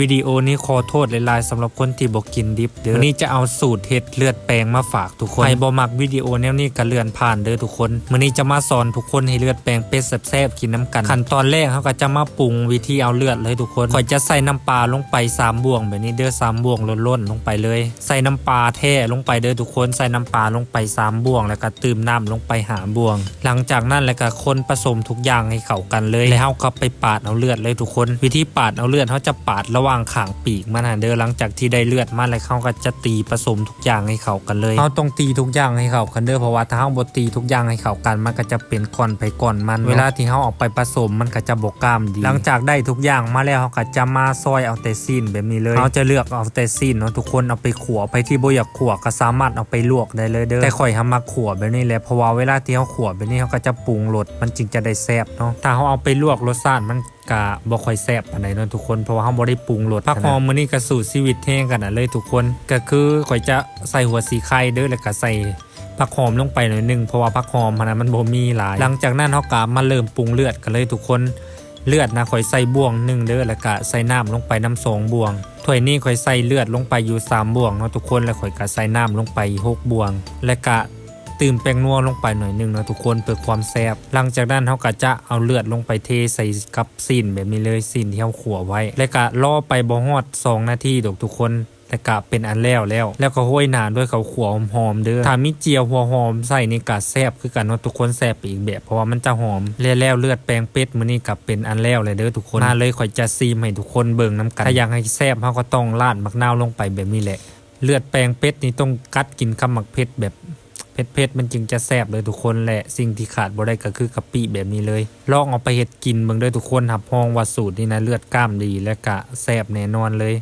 ວິດີໂອນີ້ຂໍໂທດຫຼາຍໆ ສຳລັບຄົນທີ່ບໍ່ກິນດິບເດີ້. ມື້ນີ້ຈະເອົາສູດເຮັດເລືອດແປງມາຝາກທຸກຄົນ. ໃຜບໍ່ມັກວິດີໂອແນວນີ້ກໍເລື່ອນຜ່ານເດີ້ທຸກຄົນ. ມື້ນີ້ຈະມາສອນທຸກຄົນໃຫ້ເລືອດແປງເປັດແຊບໆ ກິນນຳກັນ. ຂັ້ນຕອນແລກເຮົາກໍຈະມາປຸງວິທີເອົາເລືອດເລີຍທຸກຄົນ. ຂ້ອຍຈະໃສ່ນ້ຳປາລົງໄປສາມບ່ວງແບບນີ້ເດີ້ ສາມບ່ວງລົ້ນໆ ລົງໄປເລີຍ. ໃສ່ນ້ຳປາແທ້ລົງໄປເດີ້ທຸກຄົນ. ໃສ່ນ້ຳປາລົງໄປສາມບ່ວງ ແລ້ວກໍຕື່ມນ້ຳລົງໄປຫ້າບ່ວງ. ຫຼັງຈາກນັ້ນແລ້ວກໍຄົນປະສົມທຸກຢ່າງໃຫ້ເຂົ້າກັນເລີຍ ແລ້ວເຮົາກໍໄປປາດເອົາເລືອດເລີຍທຸກຄົນ. ວິທີປາດເອົາເລືອດ ເຮົາຈະປາດລະຫວ່າງຂ້າງປີກມັນຫັ້ນເດີ້. ຫຼັງຈາກທີ່ໄດ້ເລືອດມາແລ້ວ ເຮົາກໍຈະຕີປະສົມທຸກຢ່າງໃຫ້ເຂົ້າກັນເລີຍ. ເຮົາຕ້ອງຕີທຸກຢ່າງໃຫ້ເຂົ້າກັນເດີ້ ເພາະວ່າຖ້າເຮົາບໍ່ຕີທຸກຢ່າງໃຫ້ເຂົ້າກັນ ມັນກໍຈະເປັນກ້ອນໃຜກ້ອນມັນເນາະ. ເວລາທີ່ເຮົາເອົາໄປປະສົມ ມັນກໍຈະບໍ່ກ້າມດີ. ຫຼັງຈາກໄດ້ທຸກຢ່າງມາແລ້ວ ເຮົາກໍຈະມາຊອຍເອົາແຕ່ຊີ້ນແບບນີ້ເລີຍ. ເຮົາຈະເລືອກເອົາແຕ່ຊີ້ນເນາະທຸກຄົນ ເອົາໄປຂົ້ວ. ໃຜທີ່ບໍ່ຢາກຂົ້ວກໍສາມາດເອົາໄປລວກໄດ້ເລີຍເດີ້. ແຕ່ຂ້ອຍຫາມັກຂົ້ວແບບນີ້ແຫຼະ ເພາະວ່າເວລາທີ່ເຮົາຂົ້ວແບບນີ້ ເຮົາກໍຈະປຸງລົດ ມັນຈຶ່ງຈະໄດ້ແຊບເນາະ. ຖ້າເຮົາເອົາໄປລວກ ລົດຊາດມັນກະບໍ່ຄ່ອຍແຊບປານໃດເນາະທຸກຄົນ ເພາະວ່າເຮົາບໍ່ໄດ້ປຸງລົດ. ຜັກຫອມມື້ນີ້ກະສູ້ຊີວິດແຮງຂະໜາດເລີຍທຸກຄົນ. ກະຄືຂ້ອຍຈະໃສ່ຫົວສີໄຄເດີ້ ແລ້ວກະໃສ່ຜັກຫອມລົງໄປໜ້ອຍໜຶ່ງ ເພາະວ່າຜັກຫອມຫັ້ນນະມັນບໍ່ມີຫຼາຍ. ຫຼັງຈາກນັ້ນເຮົາກະມາເລີ່ມປຸງເລືອດກັນເລີຍທຸກຄົນ. ເລືອດນະຂ້ອຍໃສ່ບ່ວງໜຶ່ງເດີ້ ແລ້ວກະໃສ່ນ້ຳລົງໄປນຳສອງບ່ວງ. ຖ້ວຍນີ້ຂ້ອຍໃສ່ເລືອດລົງໄປຢູ່ສາມບ່ວງເນາະທຸກຄົນ ແລ້ວຂ້ອຍກະໃສ່ນ້ຳລົງໄປຫົກບ່ວງ ແລ້ວກະ ຕື່ມແປ້ງນົວລົງໄປໜ້ອຍໜຶ່ງເນາະທຸກຄົນ ເພື່ອຄວາມແຊບ. ຫຼັງຈາກນັ້ນເຮົາກໍຈະເອົາເລືອດລົງໄປເທໃສ່ກັບຊີ້ນແບບນີ້ເລີຍ ຊີ້ນທີ່ເຮົາຂົ້ວໄວ້ ແລ້ວກໍລໍໄປບໍ່ຮອດສອງນາທີດອກທຸກຄົນ ແລ້ວກໍເປັນອັນແລ້ວແລ້ວ. ແລ້ວກໍໂຮຍໜ້າດ້ວຍເຂົ້າຂົ້ວຫອມໆເດີ້. ຖ້າມີຈຽວຫົວຫອມໃສ່ນີ້ກໍແຊບຄືກັນເນາະທຸກຄົນ ແຊບໄປອີກແບບ ເພາະວ່າມັນຈະຫອມ. ແລ້ວເລືອດແປງເປັດມື້ນີ້ກໍເປັນອັນແລ້ວແລ້ວເດີ້ທຸກຄົນ. ມາເລີຍ ຂ້ອຍຈະຊີມໃຫ້ທຸກຄົນເບິ່ງນຳກັນ. ຖ້າຢາກໃຫ້ແຊບ ເຮົາກໍຕ້ອງລາດໝາກນາວລົງໄປແບບນີ້ແຫຼະ. ເລືອດແປງເປັດນີ້ຕ້ອງກັດກິນກັບໝາກເຜັດແບບເຜັດໆ ມັນຈຶ່ງຈະແຊບເດີ້ທຸກຄົນ ແລະ ສິ່ງທີ່ຂາດບໍ່ໄດ້ກໍຄືກະປິແບບນີ້ເລີຍ. ລອງເອົາໄປເຮັດກິນເບິ່ງເດີ້ທຸກຄົນ ຮັບຮອງວ່າສູດນີ້ນະເລືອດກ້າມດີ ແລະ ກະແຊບແນ່ນອນເລີຍ.